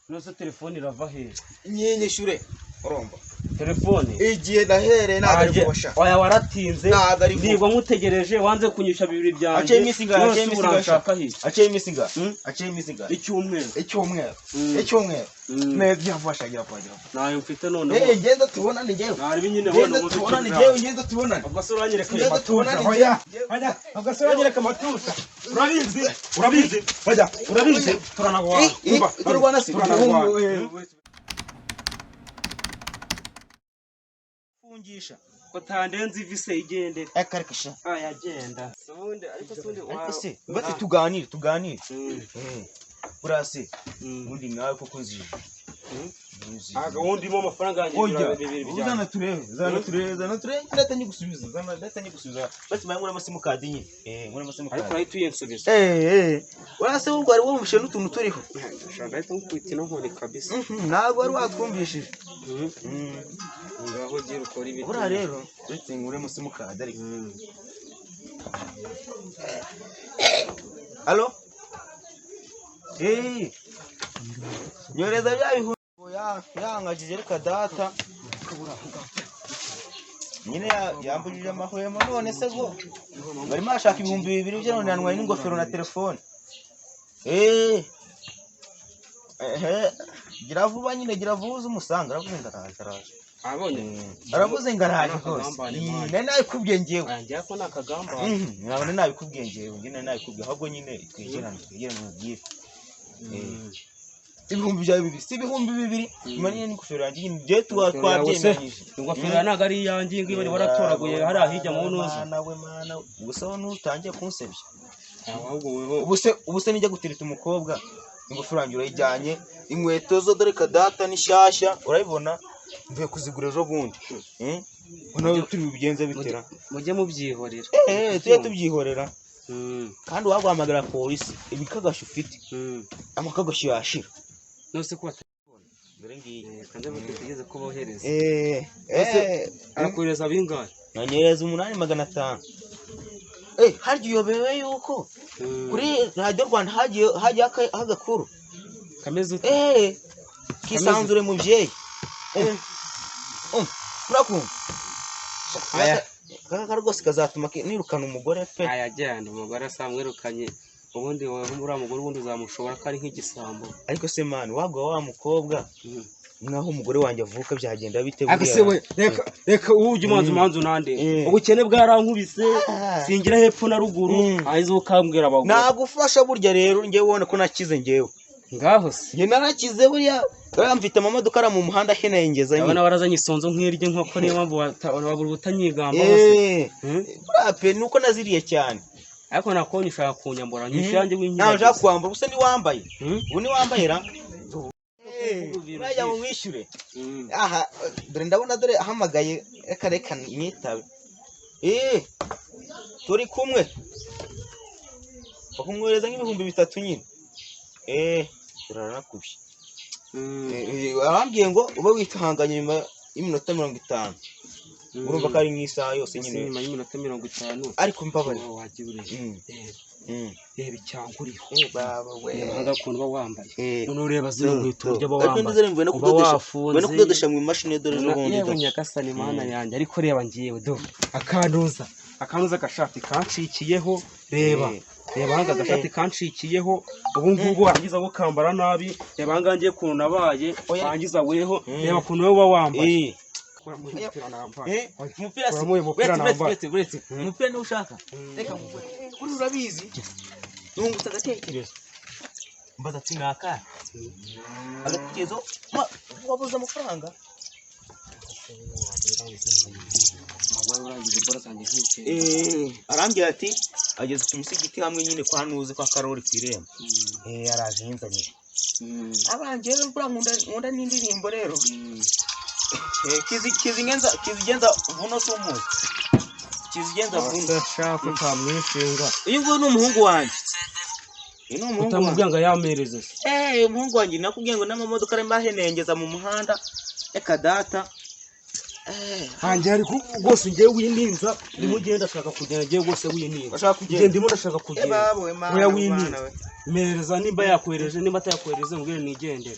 Nose telefone irava hehe? Nyinyishyure, urumva? Telefone? Igihe nahereye ntabwo ari Aje- vuba sha. Oya, waratinze. Ntabwo ari vuba. Nibwo nkutegereje, wanze kunyisha bibiri byanjye. Aciye iminsi ingahe? None Aciye se iminsi ingahe? uranshaka iki? Aciye iminsi ingahe? Hmm? Aciye iminsi ingahe? Icyumweru. Icyumweru? Mm. Icyumweru? Mm. Ne, gira vuba sha, gira vuba, gira vuba. Ntayo mfite noneho. Eh, ngenda tubonane njyewe. Ntarebe nyine. Ngenda wenda tubonane njyewe, ngenda tubonane. Ubwo se uranyereka ayo Ngenda matusha? tubonane. Hoya. Njyewe. Hoya, ubwo se uranyereka amatusha? Urabizi, urabizi. Hoya, urabizi, turanagwana. Eh, eh, turarwana se? Turanagwana. Fungisha. Utandenze ivi se, igende. Eka, reka sha. Aya, genda ubundi, ariko se ubundi Ariko se bati tuganire, tuganire. Eh, buriya se ubundi nkawe koko nzije? Nzije. Aga wundi mo amafaranga yanjye. Oya. Bibiri byanjye. Uzana turebe, zana turebe, zana turebe, ndahita nyigusubiza, zana ndahita nyigusubiza. Bati mbaye nkuramo simukadi nyine, eh, nkuramo Ariko simukadi. urahita uyinsubiza. Eh, eh, uriya se wubwo wari wumvishe n'utuntu turiho? Shaka ndahita nkukubita ino nkoni kabisa. Ntabwo wari watwumvishije. Ngaho gira ukora ibiti. Buriya rero uretse nkuremo simukadi ariko. Alo, eh, nyoreza bya bihumbi yankajije, reka data nyine yambujije amahwemo. None se go barimo bashaka 2000 bye, none yantwaye n'ingofero na telefone. Eh, ehe, gira vuba nyine, gira vuba uze umusanga. Aravuze ngo araje, araje. Abonye. Aravuze ngo araje rwose. Akagambane, Ii, man. Nari nabikubwiye njyewe. Wanjye ko ni akagambane. Ntabwo nari nabikubwiye njyewe, njye nari nabikubwiye. Ahubwo nyine twegerane, twegerane mubwire. Ibihumbi byawe bibiri si 2000, nyuma nyine n'ingofero yanjye nyine njyewe tuba Ingofero yawe se? twabyemeranyije. Ingofero yawe ntabwo ari iyanjye, iyi ngiyi waratoraguye hariya hirya mu ntuza. Mana we, mana we, ubuse wowe ntutangiye kunsebya? Ahubwo weho. Ubuse nijya gutereta umukobwa, ingofero yanjye urayijyanye, inkweto zo dore kadata ni shyashya, urayibona, mvuye kuzigura ejo bundi. Eh? Noneho turi bubigenze bitera? Mujye mubyihorera. Eh, tujye tubyihorera. Kandi waguhamagara polisi, ibikagashyo ufite, amakagashyo yashira. Nose ko Dore ngiyi. Kandi bategereze ko bohereza. Eh. Ese Eh. arakohereza bingahe? Nanyereza 8500. Eh, harya uyobewe yuko kuri Radiyo Rwanda hagiye hagiye agakuru? Kameze ute? Eh, kisanzure mubyeyi. Eh, urakumva? Aya. Aka rwose kazatuma nirukana umugore pe. Aya, genda, umugore asamwirukanye. Ubundi wowe uriya mugore ubundi uzamushobora ko ari nk'igisambo. Ariko se man, wagwa wa mukobwa nkaho umugore wanjye avuka byagenda bite? Ariko se we, reka reka, ubu ujya umanza umanza unande. Ubukene bwarankubise. Singira hepfo na ruguru. Ahize ukambwira abagore. Nagufasha burya rero njyewe, ubona ko nakize njyewe. Ngaho se. Njye narakize buriya, buriya mfite amamodoka ari mu muhanda ahenengeza Ndabona nyine. warazanye isonzo nk'iry'inkoko, niyo mpamvu wabura ubutanyigamba hose. Eh, buriya pe nuko naziriye cyane. Ariko nakubonye ushaka kunyambura, nyishyura yanjye. Ntawe ushaka W'inkiragiza. kwambara ubusa, niwambaye. Ubu niwambaye ra, Ibintu urajya byinshi. mu mwishyure. Aha dore ndabona, dore ahamagaye, reka reka mwitabe. Eh, turi kumwe, bakumwohereza nk'3000 nyine. Eh, turarakubye. Eh, eh, arambwiye ngo ube wihanganye nyuma y'iminota 50. Urumva ko ari nk'isaha yose Ese nyine. nyuma y'iminota 50? Ariko mbabarira. Wowe wagiye ureba. Reba, reba icyangwa uriho. Eh, baba we. Reba ahangaha ukuntu uba wambaye. Eh. Noneho ureba zino nkweto uburyo uba Ariko wambaye. ndizere mvuye no Uba kudodesha, wafunze. mvuye no kudodesha mu imashini, dore ejo bundi. Yewe Do. nyagasani mana yanjye, ariko reba ngiyewe do akantuza, akantuza, agashati kanshikiyeho, reba. Eh. Reba ahangaha agashati kanshikiyeho ubu ngubu, warangiza gukambara nabi. Reba ahangaha ngiye ukuntu nabaye. Oya. Warangiza weho, reba ukuntu wowe uba wambaye. Eh. Kuramo uyu mupira nambaye. Eh, umupira se? Kuramo uyu mupira Uretse, nambaye. uretse, uretse, umupira niwo ushaka? Reka mugure. Kuri urabizi, nungutse agatekerezo, mbaza ati ni akahe agatekerezo? Wabuze amafaranga. Waba urangije bora zanjye nk'ikintu. Eh, arambwira ati ageze ku musigiti hamwe nyine kwa Nuze, kwa Karori ku irembo. Eh, araje yinzaniye. Abanjye rero buriya nkunda n'indirimbo rero. Eh, kizigenza, kizigenza vuno, si umuzi kizigenza vuno? Shaka utamwishinga. Uyu nguyu ni umuhungu wanjye, uyu ni umuhungu wanjye. Utamubwira ngo ayamereze se? Eh, umuhungu wanjye, nakubwiye ngo n'amamodoka arimo ahenengeza mu muhanda, reka data. Eh. Hanjye ariko rwose ngewe wininza, ndimo ugenda ashaka kugenda, ngewe rwose wininza. Bashaka kugenda. Ngewe ndimo ndashaka kugenda. Baba we, mana Oya, we, wininza. mana we. Mereza nimba yakohereje, nimba atayakohereje mubwire nigendere.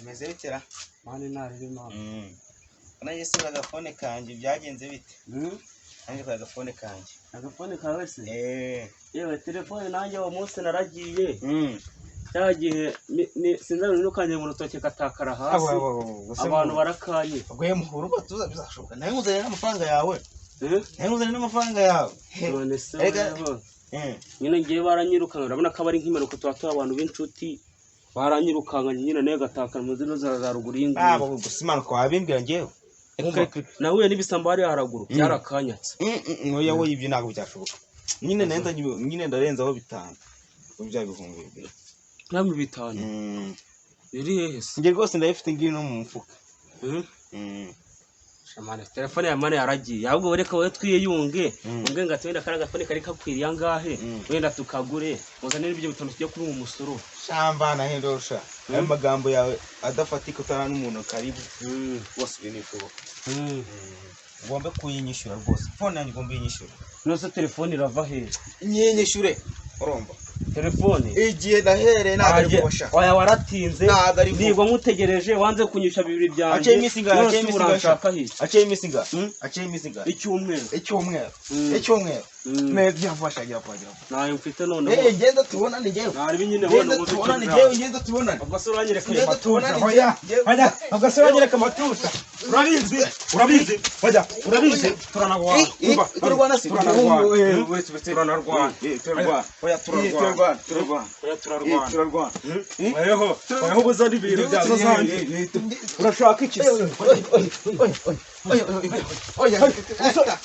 Bimeze bitera. Mani narebe mama. Nanjye se agafone kanjye byagenze bite? Nanjye kwa agafone kanjye. Agafone kawe se? Eh. Yewe telefone nanjye uwo munsi naragiye. Cya gihe sinzabona nukanye mu rutoki katakara hasi. Abantu barakanye. Ubwo muhuru batuza bizashoboka. Nawe nguzanire n'amafaranga yawe. Nawe nguzanire n'amafaranga yawe. None se nyine ngiye baranyirukanka, urabona ko abari nk'impanuka tuba turi abantu b'inshuti, baranyirukankanye nyine nayo gatakara mu zino za ruguru y'inzu. Abo gusa impanuka wabimbwira ngewe. Nahuye n'ibisambo hariya haraguru byarakanyatse. Oya we ibyo ntabwo byashoboka. Nyine nenda nyine ndarenzaho 5. Bya 2000. Namwe 5. Biri hehe se? Nge rwose ndayifite ngiye no mu mufuka. Shamane telefone ya mane yaragiye. Ahubwo reka wowe twiyunge. Unge ngati wenda karaga telefone kari kakwiriye angahe? Wenda tukagure. Muzanire ibyo 5 tujye kuri uwo musoro. Shamba na hindosha. Ayo magambo yawe adafatika utara n'umuntu karibu. Bose binishoboka. Ugomba kuyinyishyura rwose. Phone yanjye ugomba yinyishyura. Nose telefone irava he? Nyinyishyure. Urumva? Telefone igihe nahereye ntabwo ari kubasha. Oya waratinze. Nibwo nkutegereje wanze kunyisha 2 byanjye. Aciye iminsi ingahe? Aciye iminsi ingahe? Aciye iminsi ingahe? Aciye iminsi ingahe? Icyumweru. Icyumweru. Icyumweru. Mezi yafasha gira kwa gira. Nayo mfite none. Eh ngenda tubonane ngewe. Nari nyine ngenda tubonane ngewe ngenda tubonane. Ubwo se uranyereka ngenda tubonane. Oya. Oya. Ubwo se uranyereka amatusha. Urabizi. Urabizi. Oya. Urabizi. Turanagwana. Turarwana se. Turanarwana. Turanarwana. Turarwana. Oya turarwana. Turarwana. Oya turarwana. Turarwana. Weho. Weho ubuzana ibintu bya zazandi. Urashaka iki se? Oya. Oya. Oya.